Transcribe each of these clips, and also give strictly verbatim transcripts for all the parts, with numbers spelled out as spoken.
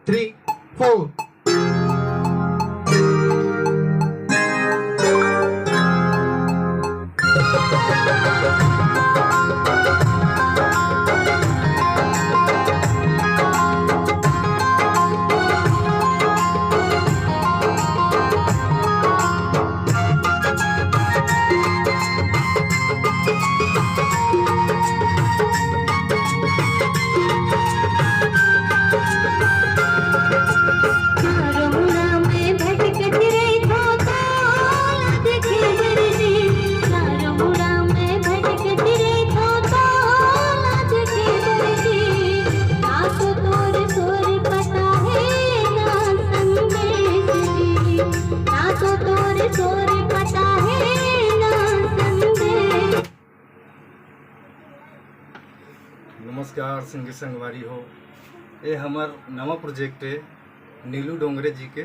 Three, four. नमस्कार संगी संगवारी हो, ये हमर नवा प्रोजेक्ट है नीलू डोंगरे जी के,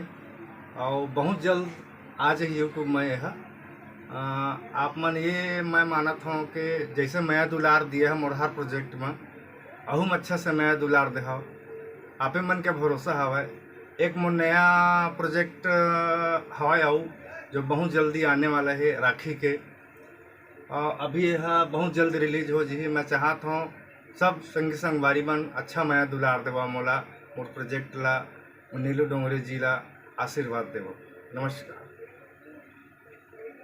और बहुत जल्द आ जाही YouTube में यह। अ, आप मन ये मैं मानत हूँ कि जैसे मया दुलार दिए है मोर हर प्रोजेक्ट में, अहू में अच्छा से मया दुलार देहव। आपे मन के भरोसा हवय, एक मोर नया प्रोजेक्ट हवय अउ जो बहुत जल्दी आने वाला है राखी के। अ, अभी यह बहुत जल्द रिलीज हो जी। मैं चाहत हूँ सब संगी संगवारी मन अच्छा मया दुलार देवा मोला, मोर प्रोजेक्ट ला, नीलू डोंगरे जी ला आशीर्वाद देवो। नमस्कार।